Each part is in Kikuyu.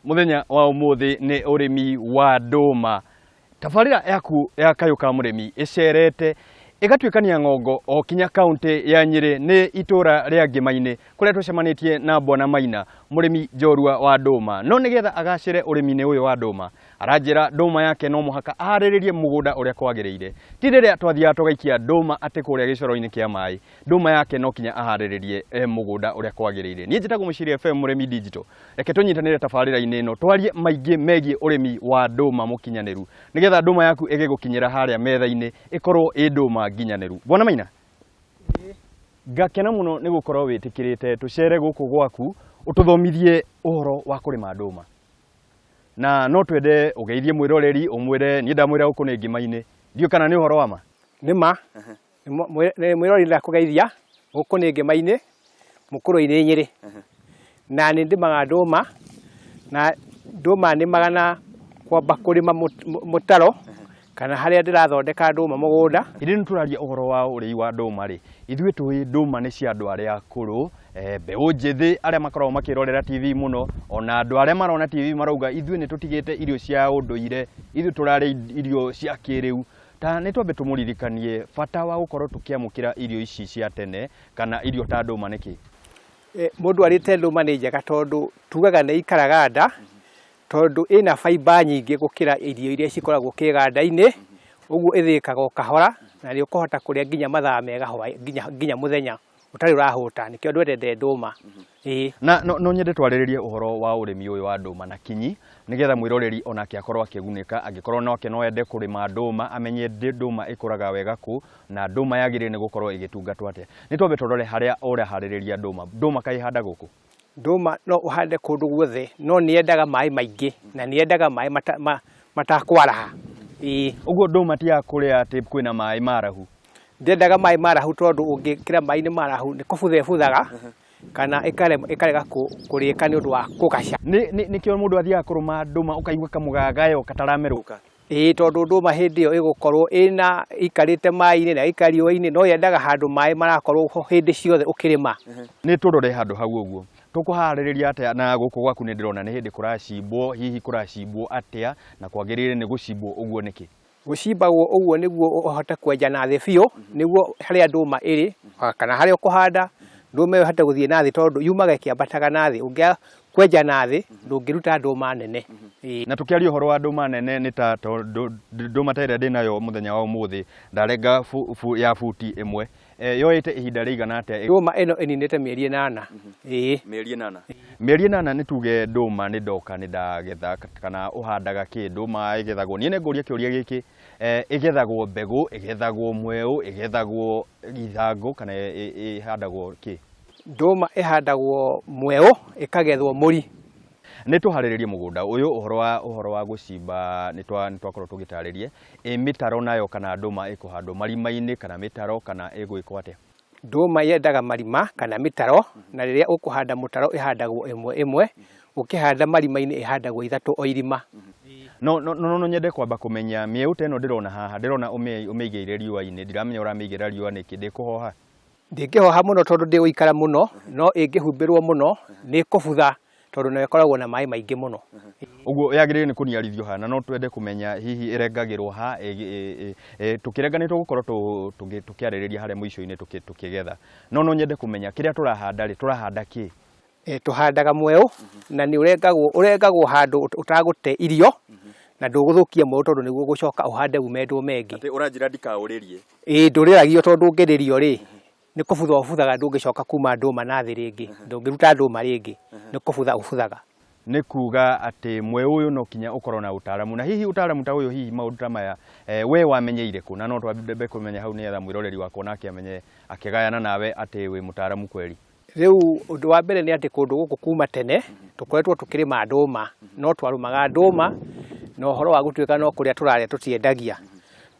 Mũthenya wa ũmũthĩ nĩ ũrĩmi wa ndũma. Tabarĩra yaku ya Kayũ ka Mũrĩmi ĩcerete ĩgatuĩkania ng'ongo o kinya kaũntĩ ya Nyĩrĩ nĩ itũra rĩa Ngĩma-inĩ kũrĩa tũcemanĩtie na Bwana Maina mũrĩmi njorua wa ndũma. No nĩgetha agacĩre ũrĩmi-inĩ ũyũ wa ndũma, aranjĩra ndũma yake no mũhaka aharĩrĩrie mũgũnda ũrĩa kwagĩrĩire. Ti rĩrĩa twathiaga tũgaikia ndũma atĩ kũrĩa gĩcoro-inĩ kĩa maĩ, ndũma yake no kinya aharĩrĩrie mũgũnda ũrĩa kwagĩrĩire. Niĩ njĩtagwo Mũciri FM Mũrĩmi Digital. Reke tũnyitanĩre tabarĩra-inĩ ĩno twarie maingĩ megiĩ ũrĩmi wa ndũma mũkinyanĩru nĩgetha ndũma yaku ĩgĩgũkinyĩra harĩa metha-inĩ ĩkorwo ĩ ndũma nginyanĩru. Bwana Maina, ngakena mũno nĩ gũkorwo wĩtĩkĩrĩte tũcere gũkũ gwaku ũtũthomithie ũhoro wa kũrĩma ndũma. Na no twende ũgeithie mwĩroreri ũmwĩre niĩ ndamwĩra gũkũ nĩ ngima-inĩ. Ndiũĩ kana nĩ ũhoro wa ma? Nĩ ma. Mwĩroreri ndakũgeithia, gũkũ nĩ Ngĩma-inĩ, Mũkũrwe-inĩ Nyĩrĩ. Na nĩ ndĩmaga ndũma, na ndũma nĩmaga na kwamba kũrĩma mũtaro, kana harĩa ndĩrathondeka ndũma mũgũnda. Hĩndĩ ĩno tũraria ũhoro wa ũrĩi wa ndũma rĩ, ithuĩ tũĩ ndũma nĩ cia andũ arĩa akũrũ, mbeũ njĩthĩ arĩa makoragwo makĩrorera TV mũno, ona andũ arĩa marona TV marauga ithuĩ nĩ tũtigĩte irio cia ũndũire, ithuĩ tũrarĩa irio cia kĩrĩu. Ta nĩ twambe tũmũririkanie bata wa gũkorwo tũkĩamũkĩra irio ici cia tene kana irio ta ndũma nĩkĩ? Mũndũ arĩte ndũma nĩ njega tondũ tugaga nĩ ikaraga nda, tondũ ĩna fibre nyingĩ gũkĩra irio iria cikoragwo kĩganda-inĩ, ũguo ĩthĩĩkaga o kahora na nĩ ũkũhota kũrĩa nginya mathaa mega nginya mũthenya. Ũtarĩ ũrahũta nĩkĩo andũ endete ndũma. Ĩĩ. Na no nyende twarĩrĩrie ũhoro wa ũrĩmi ũyũ wa ndũma na kinyi nĩgetha mwĩroreri onake akorwo akĩgunĩka angĩkorwo nake no ende kũrĩma ndũma amenye ndũma ĩkũraga wega kũ na ndũma yagĩrĩire nĩ gũkorwo ĩgĩtungatwo atĩa. Nĩ twambe tũrore harĩa ũraharĩrĩria ndũma. Ndũma kaĩ ĩhandagwo kũ? Ndũma no ũhande kũndũ guothe no nĩ yendaga maĩ maingĩ na nĩ yendaga maĩ matakwaraha. Ĩĩ. Ũguo ndũma ti ya kũrĩa atĩ kwĩna maĩ marahu? Ndĩendaga maĩ marahu tondũ ũngĩkĩra maĩ-inĩ marahu nĩ kũbutha ĩbuthaga kana ĩkarega kũrĩka nĩ ũndũ wa kũgaca. Nĩkĩo mũndũ athiaga kũrũma ndũma ũkaigua kamũgagayo kataramerũka. Ĩĩ tondũ ndũma hĩndĩ ĩyo ĩgũkorwo ĩna ĩikarĩte maĩ-inĩ na ĩgaikara riũa-inĩ no yendaga handũ maĩ marakorwo ho hĩndĩ ciothe ũkĩrĩma. Nĩ tũrore handũ hau ũguo. Tũkũharĩrĩria atĩa na gũkũ gwaku nĩ ndĩrona nĩ hĩndĩ kũracimbwo, hihi kũracimbwo atĩa na kwagĩrĩire nĩ gũcimbwo ũguo nĩkĩ? Gũcimbagwo ũguo nĩguo ũhote kwenja na thĩ biũ, nĩguo harĩa ndũma ĩrĩ kana harĩa ũkũhanda, ndũma ĩyo ĩhote gũthiĩ na thĩ tondũ yumaga ĩkĩambataga na thĩ. Ũngĩaga kwenja na thĩ, ndũngĩruta ndũma nene. Ĩĩ. Na tũkĩaria ũhoro wa ndũma nene nĩ ta ndũma ta ĩrĩa ndĩnayo mũthenya wa ũmũthĩ, ndarenga ya buti ĩmwe, Yoete ihinda rĩigana atĩa? Ndũma ĩno ĩninĩte mĩeri ĩnana. Ĩĩ. Mĩeri ĩnana. Mĩeri ĩnana nĩ tuge ndũma nĩ ndoka nĩ ndagetha kana ũhandaga kĩ? Ndũma ĩgethagwo, niĩ nĩ ngũria kĩũria gĩkĩ, ĩgethagwo mbegũ, ĩgethagwo mweũ, ĩgethagwo ithangũ kana ĩhandagwo kĩ? Ndũma ĩhandagwo mweũ, ĩkagethwo mũri. Nĩ tũharĩrĩrie mũgũnda ũyũ ũhoro wa ũhoro wa gũcimba nĩ twakorwo tũgĩtarĩrie. Ĩ mĩtaro nayo kana ndũma ĩkũhandwo marima-inĩ kana mĩtaro kana ĩgwĩkwo atĩa? Ndũma yendaga marima kana mĩtaro, na rĩrĩa ũkũhanda mũtaro ĩhandagwo ĩmwe ĩmwe, ũkĩhanda marima-inĩ ĩhandagwo ithatũ o irima. No no no nyende kwamba kũmenya mĩeũ ta ĩno ndĩrona haha, ndĩrona ũmĩigĩire riũa-inĩ, ndiramenya ũramĩigĩrĩra riũa nĩkĩ, ndĩkũhoha? Ndĩngĩhoha mũno tondũ ndĩgũikara mũno, no ĩngĩhumbĩrwo mũno nĩ ĩkũbutha tondũ nayo ĩkoragwo na maĩ maingĩ mũno. Ũguo yagĩrĩire nĩ kũniarithio ha? Na no twende kũmenya hihi ĩrengagĩrwo ha? Tũkĩrenga nĩ tũgũkorwo tũkĩarĩrĩria harĩa mũico-inĩ tũkĩgetha. No no nyende kũmenya kĩrĩa tũrahanda rĩ, tũrahanda kĩ? Tũhandaga mweũ na nĩ ũrengagwo, ũrengagwo handũ ũtagũte irio na ndũgũthũkia mweũ tondũ nĩguo ũgũcoka ũhande ume ndũma ĩngĩ. Atĩ ũranjĩra ndikaũrĩrie? Ĩĩ ndũrĩragio tondũ ũngĩrĩrio rĩ, nĩ kũbutha ũbuthaga ndũngĩcoka kuma ndũma na thĩ rĩngĩ, ndũngĩruta ndũma rĩngĩ, nĩ kũbutha ũbuthaga. Nĩ kuga atĩ mweũ ũyũ no kinya ũkorwo na ũtaramu, na hihi ũtaramu ta ũyũ hihi maũndũ ta maya we wamenyeire kũ? Na no twambe kũmenya hau nĩgetha mwĩroreri wakwa onake amenye akĩgayana nawe atĩ wĩ mũtaramu kweri. Rĩu ũndũ wa mbere nĩ atĩ kũndũ gũkũ kuma tene tũkoretwo tũkĩrĩma ndũma, no twarũmaga ndũma na ũhoro wa gũtuĩka no kũrĩa tũrarĩa tũtiendagia.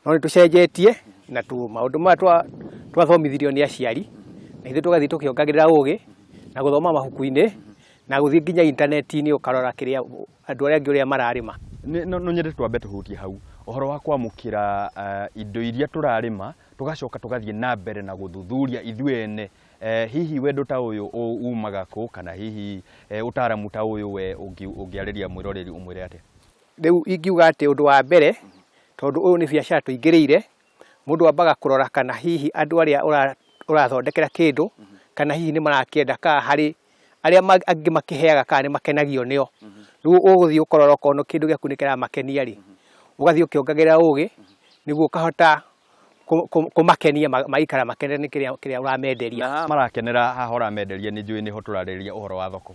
No nĩ tũcenjetie na maũndũ maya twathomithirio nĩ aciari, na ithuĩ tũgathiĩ tũkĩongagĩrĩra ũgĩ na gũthoma mabuku-inĩ na gũthiĩ nginya intaneti-inĩ ũkarora kĩrĩa andũ arĩa angĩ ũrĩa mararĩma. No nyende twambe tũhutie hau ũhoro wa kwamũkĩra indo iria tũrarĩma tũgacoka tũgathiĩ na mbere na gũthuthuria ithuĩ ene. Hihi wendo ta ũyũ umaga kũ, kana hihi ũtaramu ta ũyũ we ũngĩarĩria mwĩroreri ũmwĩre atĩa? Rĩu ingiuga atĩ ũndũ wa mbere, tondũ ũyũ nĩ biacara tũingĩrĩire, mũndũ ambaga kũrora kana hihi andũ arĩa ũrathondekera kĩndũ, kana hihi nĩ marakĩenda, kana harĩ arĩa angĩ makĩheaga kana nĩ makenagio nĩo. Rĩu ũgũthiĩ ũkarora okorwo kĩndũ gĩaku nĩ kĩramakenia rĩ, ũgathiĩ ũkĩongagĩrĩra ũgĩ nĩguo ũkahota kũmakenia, magaikara makenete nĩ kĩrĩa ũramenderia. Na haha marakenera, haha ũramenderia nĩ njũĩ nĩho tũrarĩrĩria ũhoro wa thoko.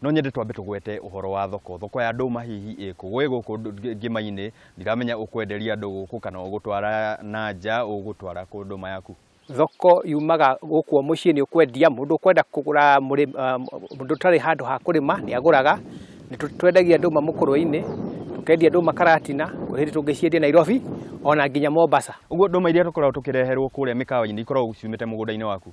No nyende twambe tũgwete ũhoro wa thoko. Thoko ya ndũma hihi ĩkũ? Gwĩ gũkũ Ngĩma-inĩ, ndiramenya ũkwenderia andũ gũkũ kana ũgũtwara na nja, ũgũtwara kũ ndũma yaku? Thoko yumaga gũkũ mũciĩ nĩ ũkwendia, mũndũ ũkwenda kũgũra, mũndũ ũtarĩ handũ ha kũrĩma nĩ agũraga. Nĩ twendagia ndũma Mũkũrwe-inĩ, tũkendia ndũma Karatina, kwĩ hĩndĩ tũngĩciendia Nairobi ona nginya Mombasa. Ũguo ndũma iria tũkoragwo tũkĩreherwo kũrĩa mĩkawa-inĩ ikoragwo ciumĩte mũgũnda-inĩ waku?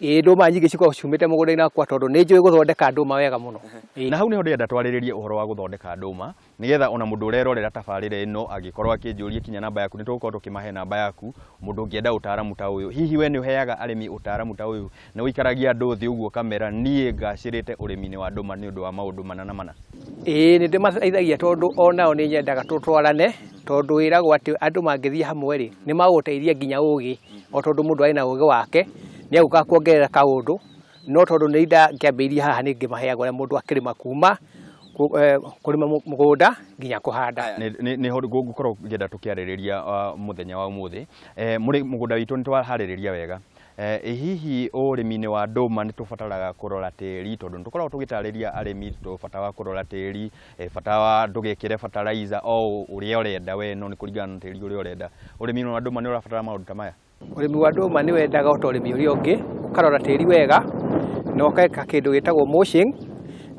Ĩĩ, ndũma nyingĩ cikoragwo ciumĩte mũgũnda-inĩ wakwa tondũ nĩ njũĩ gũthondeka ndũma wega mũno. Na hau nĩho ndĩrenda twarĩrĩrie ũhoro wa gũthondeka ndũma, nĩgetha ona mũndũ ũrerorera tabarĩra ĩno angĩkorwo akĩnjũria kinya namba yaku, nĩ tũgũkorwo tũkĩmahe namba yaku, mũndũ ũngĩenda ũtaaramu ta ũyũ. Hihi we nĩ ũheaga arĩmi ũtaaramu ta ũyũ, nĩ ũikaragia andũ thĩ ũguo ũkamera niĩ ngacĩrĩte ũrĩmi-inĩ wa ndũma nĩ ũndũ wa maũndũ mana na mana? Ĩĩ, nĩ ndĩmateithagia tondũ onao nĩ nyendaga tũtwarane, tondũ wĩragwo atĩ andũ mangĩthiĩ hamwe rĩ, nĩ magũgũteithia nginya ũgĩ, o tondũ mũndũ arĩ na ũgĩ wake, nĩ egũka kuongerera kaũndũ, no tondũ nĩ ndakĩambĩrĩirie haha nĩ ngĩmaheaga ũrĩa mũndũ akĩrĩma kuma kũrĩma mũgũnda nginya kũhanda. Nĩho ngũkorwo ngĩenda tũkĩarĩrĩria mũthenya wa ũmũthĩ. Mũrĩ mũgũnda witũ nĩ twaharĩrĩria wega. Ĩ hihi ũrĩmi-inĩ wa ndũma nĩ tũbataraga kũrora tĩri, tondũ nĩ tũkoragwo tũgĩtarĩria arĩmi bata wa kũrora tĩri, bata wa ndũgekĩre fertilizer o ũrĩa ũrenda we, no nĩ kũringana na tĩri ũrĩa ũrenda. Ũrĩmi wa ndũma nĩ ũrabatara maũndũ ta maya? Ũrĩmi wa ndũma nĩ wendaga o ta ũrĩmi ũrĩa ũngĩ, ũkarora tĩri wega na ũgeka kĩndũ gĩtagwo mulching,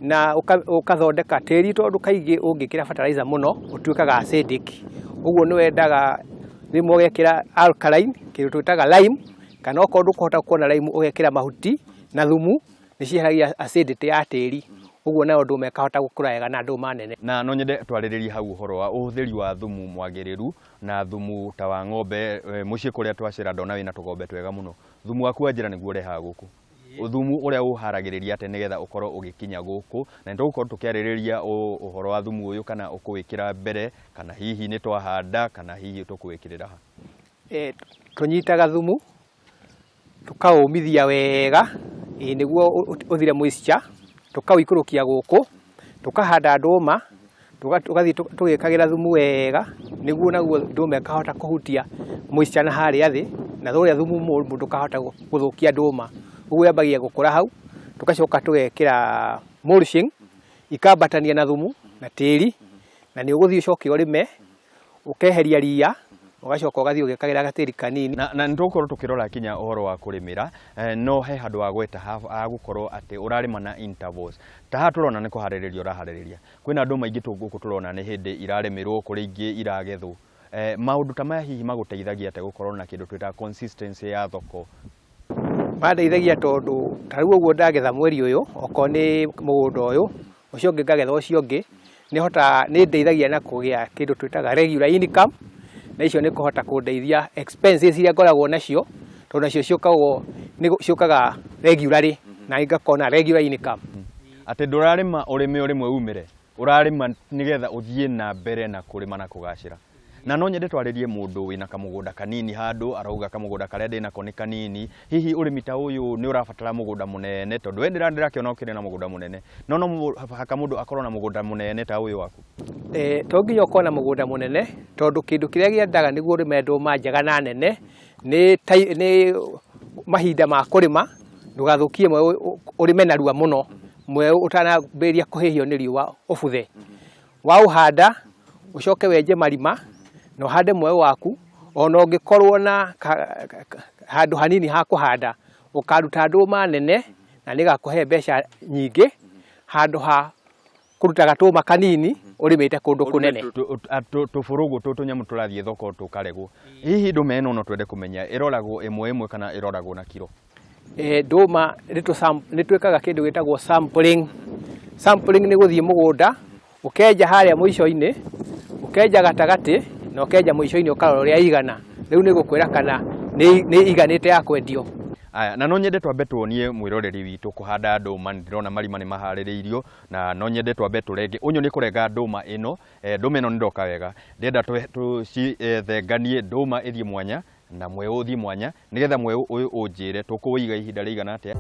na ũkathondeka tĩri, tondũ kaingĩ ũngĩkĩra fertilizer mũno ũtuĩkaga acidic. Ũguo nĩ wendaga rĩmwe ũgekĩra alkaline, kĩndũ twĩtaga lime, kana okorwo ndũkũhota kuona lime ũgekĩra mahuti na thumu, nĩ cieheragia acidity ya tĩri. Ũguo nayo ndũma ĩkahota gũkũra wega na ndũma nene. Na no nyende twarĩrĩrie hau ũhoro wa ũhũthĩri wa thumu mwagĩrĩru na thumu ta wa ng'ombe. Mũciĩ kũrĩa twacera ndona wĩna tũgombe twega mũno. Thumu waku wa njĩra nĩguo ũrehaga gũkũ? Thumu ũrĩa ũharagĩrĩria atĩa nĩgetha ũkorwo ũgĩkinya gũkũ? Na nĩ tũgũkorwo tũkĩarĩrĩria ũhoro wa thumu ũyũ, kana ũkũwĩkĩra mbere, kana hihi nĩ twahanda, kana hihi tũkũwĩkĩrĩra ha? Tũnyitaga thumu tũkaũmithia wega, nĩguo ũthire moisture, tũkaũikũrũkia gũkũ, tũkahanda ndũma, tũgathiĩ tũgĩkagĩra thumu wega, nĩguo naguo ndũma ĩkahota kũhutia moisture na harĩa thĩ, na ũrĩa thumu mũru ndũkahota gũthũkia ndũma. Ũguo yambagia gũkũra hau, tũgacoka tũgekĩra mulching, ikambatania na thumu na tĩri, na nĩ ũgũthiĩ ũcoke ũrĩme, ũkeheria ria, ũgacoka ũgathiĩ ũgĩkagĩra gatĩri kanini. Na nĩ tũgũkorwo tũkĩrora kinya ũhoro wa kũrĩmĩra, no he handũ wa gweta ha gũkorwo atĩ ũrarĩma na intervals. Ta haha tũrona nĩ kũharĩrĩria ũraharĩrĩria. Kwĩna ndũma ingĩ gũkũ tũrona nĩ hĩndĩ irarĩmĩrwo, kũrĩ ingĩ iragethwo. Maũndũ ta maya hihi magũteithagia atĩa gũkorwo na kĩndũ twĩtaga consistency ya thoko? Mandeithagia tondũ ta rĩu ũguo ndagetha mweri ũyũ, okorwo nĩ mũgũnda ũyũ, ũcio ũngĩ ngagetha ũcio ũngĩ, nĩ ndeithagia na kũgĩa kĩndũ twĩtaga regular income, na icio nĩ kũhota kũndeithia expenses iria ngoragwo nacio, tondũ nacio ciũkaga regularly, na ngakorwo na regular income. Atĩ ndũrarĩma ũrĩme o rĩmwe umĩre, ũrarĩma nĩgetha ũthiĩ na mbere na kũrĩma na kũgacĩra. Na no nyende twarĩrie mũndũ wĩna kamũgũnda kanini handũ, arauga kamũgũnda karĩa ndĩnako nĩ kanini. Hihi ũrĩmi ta ũyũ nĩ ũrabatara mũgũnda mũnene, tondũ we ndĩrakĩona ũkĩrĩ na mũgũnda mũnene. No no mũhaka mũndũ akorwo na mũgũnda mũnene ta ũyũ waku? To nginya ũkorwo na mũgũnda mũnene, tondũ kĩndũ kĩrĩa gĩendaga nĩguo ũrĩme ndũma njega na nene, nĩ mahinda ma kũrĩma, ndũgathũkie mweũ ũrĩme narua mũno, mweũ ũtanambĩrĩria kũhĩhio nĩ riũa ũbuthe. Waũhanda, ũcoke wenje marima, na ũhande mweũ waku, ona ũngĩkorwo na handũ hanini ha kũhanda, ũkaruta ndũma nene, na nĩĩgakũhe mbeca nyingĩ, handũ ha kũruta gatũma kanini, ũrĩmĩte kũndũ kũnene. Tũbũrũgũ tũtũ tũnyamũ tũrathiĩ thoko tũkaregwo. Hihi ndũma ĩno no twende kũmenya ĩroragwo ĩmwe ĩmwe kana ĩroragwo na kiro? Ndũma nĩ twĩkaga kĩndũ gĩtagwo sampling. Sampling nĩ gũthiĩ mũgũnda, ũkenja harĩa mũico-inĩ, ũkenja gatagatĩ, na ũkenja mũico-inĩ ũkarora ũrĩa ĩigana. Rĩu nĩ gũkwĩra kana nĩ iganĩte ya kwendio. Aya, na no nyende twambe tuonie mwiroreri witũ kũhanda ndũma. Nĩ ndĩrona marima nĩ maharĩrĩirio na no nyende twambe tũrenge. Ũnyũ nĩ kũrenga ndũma ĩno, ndũma ĩno nĩ ndoka wega. Ndĩrenda tũcithenganie, ndũma ĩthiĩ mwanya na mweũ ũthiĩ mwanya, nĩgetha mweũ ũyũ ũnjĩre tũkũwĩiga ihinda rĩigana atĩa.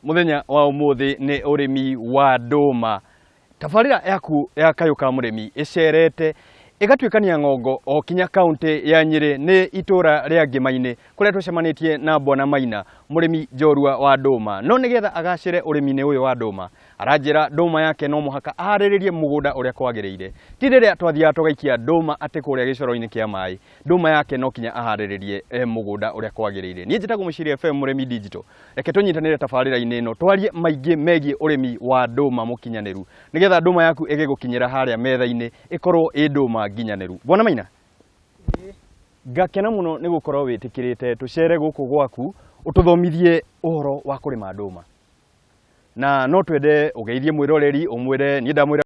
Muthenya wa umuthi ni urimi wa ndũma. Tabarĩra yaku ya Kayũ ka Mũrĩmi ĩcerete ĩgatuĩkania ng'ongo o kinya kaunti ya Nyĩrĩ nĩ itũra rĩa Ngĩma-inĩ kũrĩa tũcemanĩtie na Bwana Maina, mũrĩmi njorua wa ndũma. No nĩgetha agacĩre ũrĩmi-inĩ ũyũ wa ndũma, aranjĩra ndũma yake no mũhaka aharĩrĩrie mũgũnda ũrĩa kwagĩrĩire. Ti rĩrĩa twathiaga tũgaikia ndũma atĩ kũrĩa gĩcoro-inĩ kĩa maĩ, ndũma yake no kinya aharĩrĩrie mũgũnda ũrĩa kwagĩrĩire. Niĩ njĩtagwo Mũciri FM Mũrĩmi Digital. Reke tũnyitanĩre tabarĩra-inĩ ĩno twarie maingĩ megiĩ ũrĩmi wa ndũma mũkinyanĩru, nĩgetha ndũma yaku ĩgĩgũkinyĩra harĩa metha-inĩ ĩkorwo ĩ ndũma nginyanĩru. Bwana Maina, ngakena mũno nĩ gũkorwo wĩtĩkĩrĩte tũcere gũkũ gwaku ũtũthomithie ũhoro wa kũrĩma ndũma, na no twende ũgeithie mwĩroreri ũmwĩre niĩ ndamwĩra.